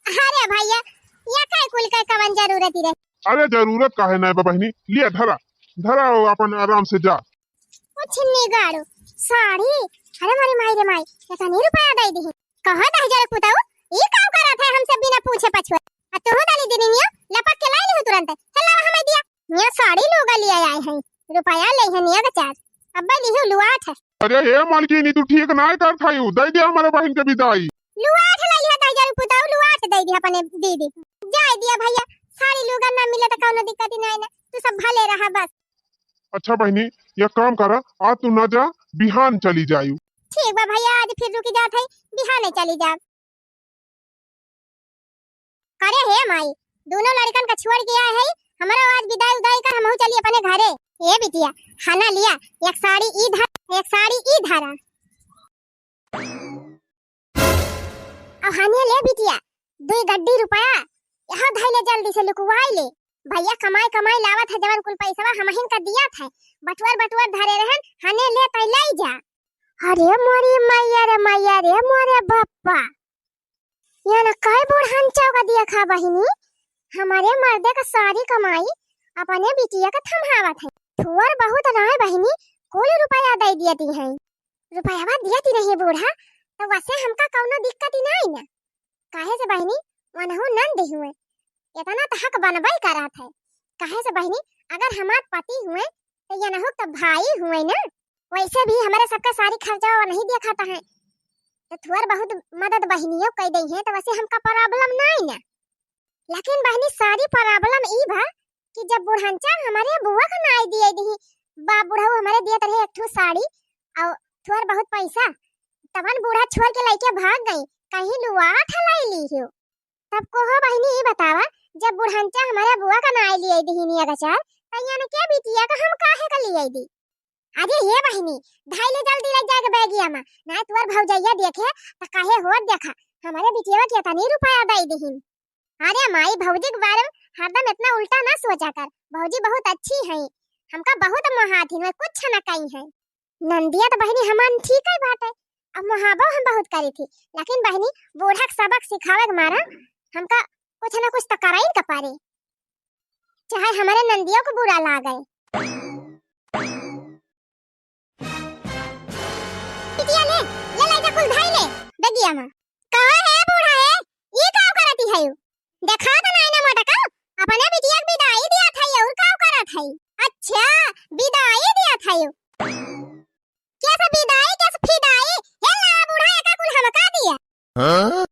अरे भइया, ये काहे कुल के कवन जरूरत ही रहे? अरे जरूरत काहे नाय बा बहिनी, लिया धरा, धरा अपन आराम से जा। ओ छिन्नी गाड़ू, साड़ी? अरे मोरी माई रे माई, एतनी रुपया दै दिही। कहो दहिजर पुतऊ, ई का करत है हमसे बिना पूछे पछुए? आ तोहू दली दिनिया लपक के लाई लिहू तुरंत। हे लावा हमें दिया। निया साड़ी लूगा लिया आए हैं। रुपया लै है निया के चार। अब्बे लिहू लुआठ है। अरे हे मालकिनी, तू ठीक नाय करत हइउ, दै दिया हमरे बहिन के बिदाई। लुआठ लै लिहा दहिजर पुतऊ, लुआठ दै दिहा अपने दीदी। जाए दिया भइया, साड़ी लूगा ना मिले तो कौनो दिक्कत ही नाय ना, तू सब भले रहा बस। अच्छा बहिनी, एक काम करा, आज तू ना जा, बिहान चली जायु। ठीक बा भइया, आज फिर रुकी जात है, बिहाने चली जाब। करे हे माई, दोनों लड़कन का छोड़ के आए है, हमरो आज बिदाई उदाई कर, हमहू चली अपने घरे। ए बिटिया, हना लिया, एक साड़ी ई धर, एक साड़ी ई धरा। अब हानिया ले बिटिया, दुई गड्डी रुपया, यहाँ धई ले जल्दी से लुकवाई ले। भइया कमाई कमाई लावत है जवन कुल पैसवा हमहिन का दिया था, बटुअर बटुअर धरे रहन, हने ले तै ले जा। अरे मोरी मैया रे मैया रे मोरे बप्पा, ये न कई बुढ़न चौका दिया खा बहिनी, हमरे मर्दे का सारी कमाई अपने बिटिया का थम्हावत है। थोर बहुत नाय बहिनी, कुल रुपया दे दिया दी है। रुपयवा दिया दी नहीं बूढ़ा, तो वैसे हमका कौनो दिक्कत ही नाय ना। काहे से बहिनी, वनहु नंद हुए, इतना तो हक बनबई करत है। काहे से बहिनी, अगर हमार पति हुए, तो ये नहु तो भाई हुए ना। वैसे भी हमरे सबके सारी खर्चा नहीं देखत है, तो थोर बहुत मदद बहिनियों कई दई है, तो वैसे हमका problem नाय ना। लेकिन बहिनी, सारी problem ई बा कि जब बुढ़नचा हमरे बुआ का नाय दिए दिही, बाप बुढ़ऊ हमरे दियत रहे एक ठो साड़ी और थोर बहुत पैसा, तबन बूढ़ा छोड़ के लइके भाग गई, कहीं लुआठ लाई ली हो। तब को हो बहिनी, ई बतावा, जब बुढ़नचा हमरे बुआ का नाय लियाई दिहिन अगचार, त इनके बिटिया का हम काहे का लियाई दी? अरे ये बहिनी, धई ले जल्दी ले जाके बैगिया में, नाय तुअर भौजैया देखे त कहे होत देखा, हमरे बिटिया के इतनी रुपया दई दिहिन। अरे माई, भौजी के बारे में हरदम इतना उल्टा ना सोचा कर, भौजी बहुत अच्छी है, हमका बहुत मोहात हिन, वे कुछ ना कही है। नंदिया तो बहिनी हमान ठीक है बाटे, अब मोहाबो हम बहुत करी थी, लेकिन बहिनी बूढ़ा के सबक सिखावे के मारा हमका कुछ ना कुछ तो कराइन के पड़े, चाहे हमारे नंदियों को बुरा लागे। बिटिया ले, ले लाई जा कुल धाई ले, बेगिया में। कहाँ है बूढ़ा है? ई का करती है? देखा तो नहीं ना मोटका, अपने बिटिया के विदाई दिया था और का करत है? अच्छा, विदाई दिया था। कैसे विदाई, कैसे फिदाई? हे ला बूढ़ा, एका कुल हमका दिया। हाँ?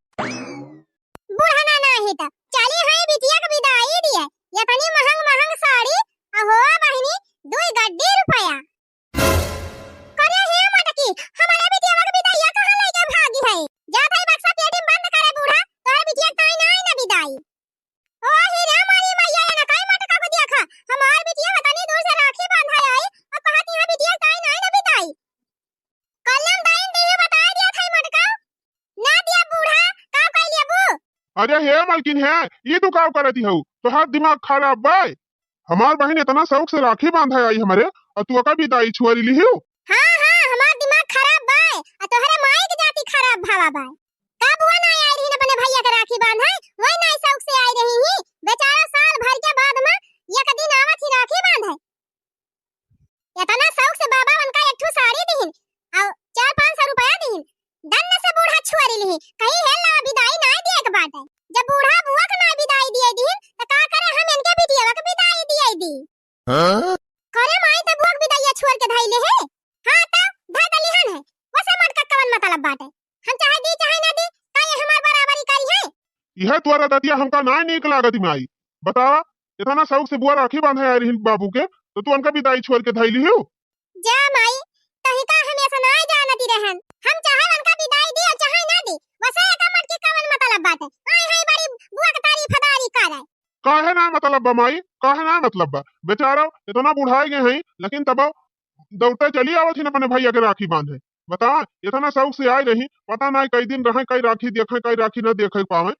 बूढ़ा ना, ना ही त चली है बिटिया के विदाई दिए। इतनी महंग महंग साड़ी, अहो बहिनी, दुई गड्डी रुपया। करे हे मटकी, हमारे बिटिया के विदाइया कहाँ लेके भागी है? जा भाई बक्सा पेटी में बंद करे बूढ़ा, तोहरे बिटिया ताई ना आई ना विदाई। ओ हीरा मारी मैया, ये ना काई मटका को देखा। हमार बिटिया वतनी दूर से राखी बांधा आई, और कहती है बिटिया ताई नाई ना बिदाई। कल्लम दाइन दी बताई दिया था मटका। ना दिया बूढ़ा, का कह लिया बू? अरे हे मलकिन है, ये तू का करती हऊ? तोहार दिमाग खराब बाय। हमार बहिन इतना शौक से राखी बांधा आई हमरे, और तू ओका बिदाई छुआरी लिहियो? हाँ, हाँ, हमार दिमाग खराब बाय, और तोहरे माई के जाति खराब भावा बाय। का बुआ ना आई रही अपने भैया के राखी बांधे, वही ना शौक से आई रही ही। बेचारा साल भर के बाद में एक दिन आवत ही राखी बांधे। इतना शौक से बाबा उनका एक ठो साड़ी दिहिन और चार पाँच सौ रुपया दिहिन। दन्न से बूढ़ा छुआरी लिही, कहीं हे ला विदाई ना दिए के बाटे। जब बूढ़ा बुआ के ना विदाई दिए दिहिन, तो का करे हम इनके बिटिया के विदाई दिए दी। हाँ? करे माई तो बुआ के विदाइया छोड़ के धइले है। हाँ तो धर दलिहन है। वैसे मटका कवन मतलब बाटे? हम चाहे दी चाहे ना दी, का ये हमार बराबरी करी है? यह तोरा दतिया हमका ना नीक लागत माई। बतावा, इतना शौक से बुआ राखी बांधे आ रही बाबू के, तो तू उनका विदाई छोड़ के धइली हो? जा माई, तही का हम ऐसा ना जानती रहन। हम चाहे उनका विदाई दी और चाहे ना दी, वैसे एका मटकी कवन मतलब बाटे? आई है बड़ी बुआ के तारीफदारी करे। काहे ना मतलब बा माई, काहे ना मतलब बा? बेचारो इतना बुढ़ाई गए हैं, लेकिन तबो दौड़ते चली आवत ही अपने भैया के राखी बांधे। बता, इतना शौक से आए रही, पता ना कई दिन रहे, कई राखी देखे, कई राखी न देखे पावे।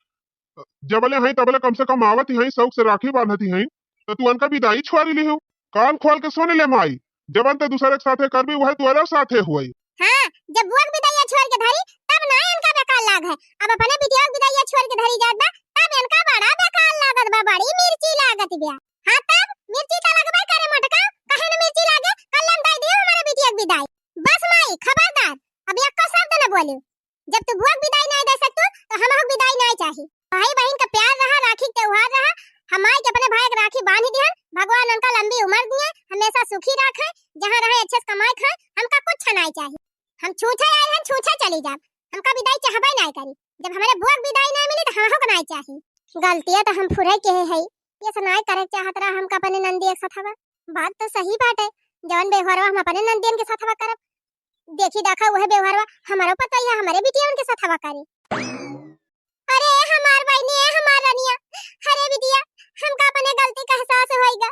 जबले हैं तबले कम से कम आवत ही हैं, शौक से राखी बांधत ही हैं, तो तू उनका विदाई छोड़ ली हो। कान खोल के सुन ले माई, जबन ते दूसरे के साथे करबी, वह तोरे साथे हुई। हाँ, जब बुआ के विदाई छोड़ के धरी, तब ना इनका बेकार लाग है। अब अपने बिटिया के विदाई छोड़ के धरी जात बा, तब इनका बड़ा बेकार लागत बा, बड़ी मिर्ची लागत बा। हाँ, तब मिर्ची तो लगबे करे मोटका, कहे न मिर्ची लागे, कल्याण दाई दियो हमारे बिटिया के विदाई। बस माई, खबरदार, अब एको शब्द न बोलियो। जब तू बुआ के विदाई नाहीं दे सकतू, तो हमहू के विदाई नाहीं चाही। भाई बहिन का प्यार रहा, राखी के त्योहार रहा, हम माई के अपने भाई के राखी बांध दिहन, भगवान उनका लंबी उम्र दिए, हमेशा सुखी रखे, जहाँ रहे अच्छे से कमाए खाए, हमका कुछ नाहीं चाही। हम छूछे आए हन, छूछे चली जाब, हमका विदाई चाहबे नाहीं करी। जब हमारे बुआ के विदाई नाहीं मिली, तो हमहू के नाहीं चाही। गलतिया तो हम फुरे के है, ये से नाहीं करे के चाहत रहा हमका अपने नंदिया के सथवा। बात तो सही बाटे, जवन व्यवहारवा हम अपने नंदियन के सथवा करब, देखी देखा वह व्यवहारवा हमारो पतोहिया हमरे बिटिया उनके सथवा करे। अरे हमार बहिनी, ए हमार रनिया, अरे बिटिया, हमका अपने गलती का एहसास होइगा।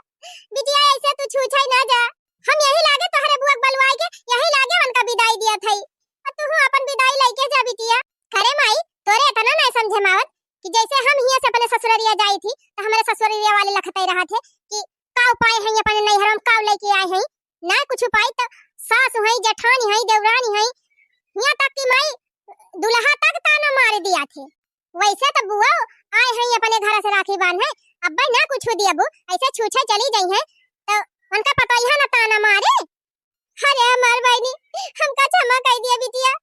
बिटिया, ऐसे तू छूछाई ना जा। हम यही लागे तोहरे बुआ के बलवाई के, यही लागे उनका विदाई दिया थई। अब तू अपन विदाई लइके जा बिटिया। अरे माई, तोरे इतना नहीं समझे मावत कि जैसे हम हियां से अपने ससुररिया जाई थी, तो हमारे ससुररिया वाले लखते रहा थे कि का उपाय है अपने नैहर में, का लइके आए हैं, ना कुछ उपाय तो सास हैं, जेठानी हैं, देवरानी हैं, यहाँ तक कि माई दुल्हा तक ताना मार दिया थे। वैसे तो बुआ आए हैं अपने घर से राखी बांधे, अब ना कुछ दिया बू, ऐसे छूछे चली गई हैं, तो उनका पतोहिया ना ताना मारे। अरे हमार बहिनी, हमका क्षमा कर दिया बिटिया।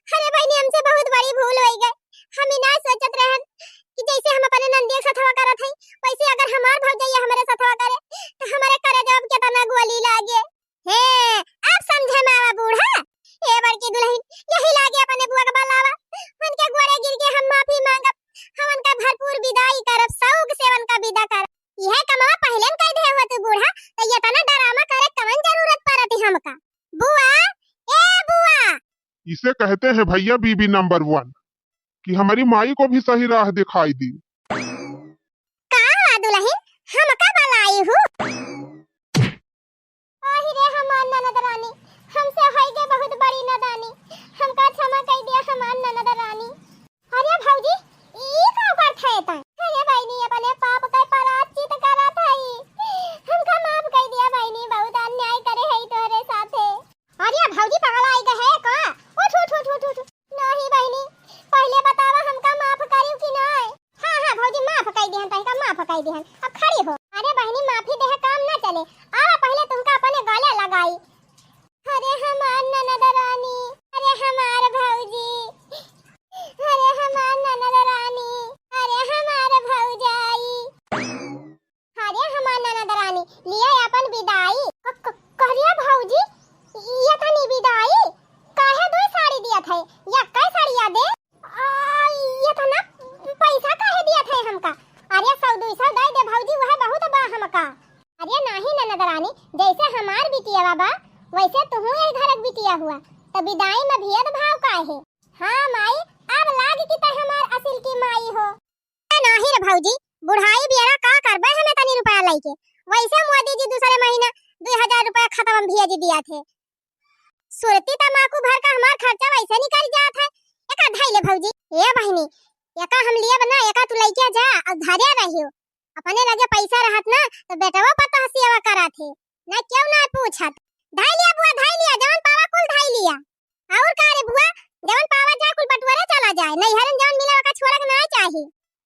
अरे बहिनी, हमसे बहुत बड़ी भूल हो गई, हम ही ना सोचत रहन कि जैसे हम अपने नंदिया के सथवा करत हई, वैसे अगर हमार भौजैया हमारे सथवा करे, तो हमारे करेजा में कितना गोली लागे। हे, अब समझे में आवा बूढ़ा। ए बड़की दुल्हन, यही लागे अपने बुआ के बलावा। उनके गोड़े गिर के हम माफी मांगब। हम उनका भरपूर विदाई करब, शौक से उनका विदा करब। यह कमवा पहले न कह दे हो तू बूढ़ा, तो ये तना ड्रामा करे कवन जरूरत पड़त है हमका? बुआ, ए बुआ। इसे कहते हैं भैया बीबी नंबर वन, कि हमारी माई को भी सही राह दिखाई दी। का हुआ दुल्हन, हमका बलाई हूँ? आही रे हमार ननद रानी, हमसे होई गए बहुत बड़ी नादानी, हमका क्षमा कर दिया हमार ननद रानी। अरे भौजी, ई का करत है तैं? अरे बहिनी, अपने पाप के प्रायश्चित करत हई, हमका माफ कर दिया बहिनी, बहुत अन्याय करे हई तोहरे साथे। अरे भौजी, पगलाई गए है का? उठ, उठ, उठ, उठ, उठ। नहीं बहिनी, पहले बतावा हमका माफ करियो कि नहीं? हाँ, हाँ भौजी, माफ कई दिहन, तहिका माफ कई दिहन। अब खड़ी हो। अरे बहिनी, माफी देह काम ना चले। आवा पहले तुमका अपने गले लगाई। अरे हमार ननद रानी, अरे हमार भौजी, अरे हमार ननद रानी, अरे हमार भौजाई। अरे हमार ननद रानी, लिया अपन विदाई। क-, क-, करिया भौजी, ये तनी विदाई, काहे दो साड़ी दिया थे? या कई साड़िया दे? आ, ये तो ना पैसा काहे दिया थे हमका? अरे सौ दुई सौ दे दे भौजी, वह बहुत बा हमका। अरे नाही ननद रानी, जैसे हमार बिटिया बा, वैसे तुहू यही घर के बिटिया हुआ, तो विदाई में भेदभाव काहे? हाँ माई, अब लाग कि तै हमार असिल की माई हो। ए, नाही रे भौजी, बुढ़ाई बियारा का करबे हमें तनी रुपया लइके। वैसे मोदी जी दूसरे महीना दुई हजार रुपया खाता में भेज दिया थे। सुरती तमाकू भर का हमार खर्चा वैसे निकल जात है। एका धई ले भौजी। ए बहिनी, एका हम लियब ना, एका तू लइके जा, अब धरे रहियो। अपने लगे पैसा रहत ना, तो बेटवा पतोह सेवा करत है। ना क्यों ना पूछत। धई लिया बुआ, धई लिया, जवन पावा कुल धई लिया। और का रे बुआ, जवन पावा जाए कुल बटुअरे चला जाए, नैहरन जवन मिला ओका छोड़े के ना चाही।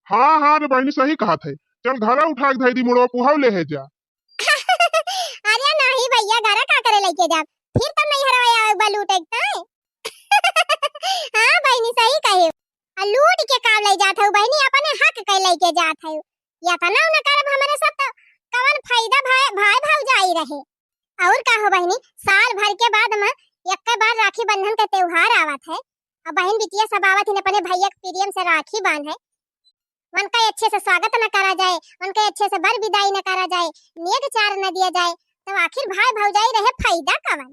हाँ, हाँ रे बहिनी, सही कहत है। चल घरा उठा के धई दी, मुड़वा पुहाव ले है जा। अरे नाही भैया, घरा का करे लइके जाब? फिर तो नैहरवा आवे बा लूटे के ताई। हाँ बहिनी, सही कहे। आ लूट के का ले जात हऊ बहिनी, अपने हक के लइके जात हऊ। या तना न करब हमरे सब तो कवन फायदा भाई, भाई भौजाई रहे। और का हो बहिनी, साल भर के बाद में एक बार राखी बंधन के त्योहार आवत है, और बहिन बिटिया सब आवत हिन अपने भैया के प्रेम से राखी बांधे, उनका अच्छे से स्वागत न करा जाए, उनके अच्छे से बर विदाई न करा जाए, नेग चार न दिया जाए, तो आखिर भाई भौजाई रहे फायदा कवन?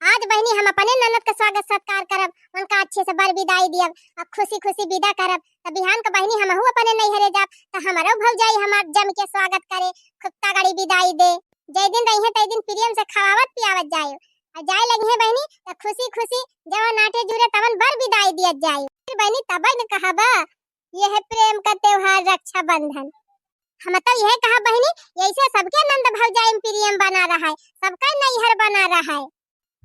आज बहिनी हम अपने ननद का स्वागत सत्कार करब, उनका अच्छे से बर विदाई दियब, अब खुशी खुशी विदा करब। त बिहान का बहिनी हमहू अपने नैहरे जाब, त हमरो भौजाई हमार जम के स्वागत करे, खूब तगड़ी विदाई दे। जय दिन रही है तय दिन प्रेम से खवावत पियावत जाए, और जाए लगी है बहिनी त खुशी खुशी जवन नाटे जुरे तवन बर विदाई दियत जाए। फिर बहिनी तब न कहबा, ये है प्रेम का त्योहार रक्षाबंधन। हम तो यह कहा बहिनी, ऐसे सबके नंद भौजाई में प्रेम बना रहा है, सबका नैहर बना रहा है।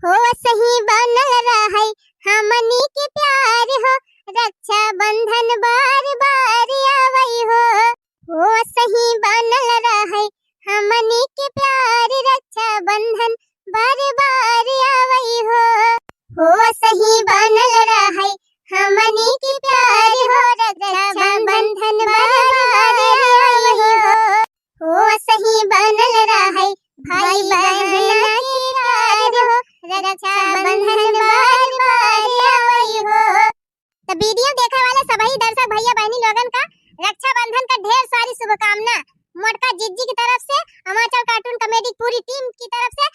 हो सही बनल रहै हमनी के प्यार हो, रक्षाबंधन बार बार आवै हो। हो सही बनल रहै हमनी के प्यार, रक्षाबंधन बार बार आवै हो। हो सही बनल रहै हमनी के प्यार हो, रक्षाबंधन बार बार आवै हो। हो सही बनल रहै भाई बहन के प्यार हो, रक्षाबंधन बार बार आवै हो। त वीडियो देखे वाले सभी दर्शक भैया बहनी लोगन का रक्षाबंधन का ढेर सारी शुभकामना। मोटका जिज्जी की तरफ से, हिमाचल कार्टून कॉमेडी पूरी टीम की तरफ से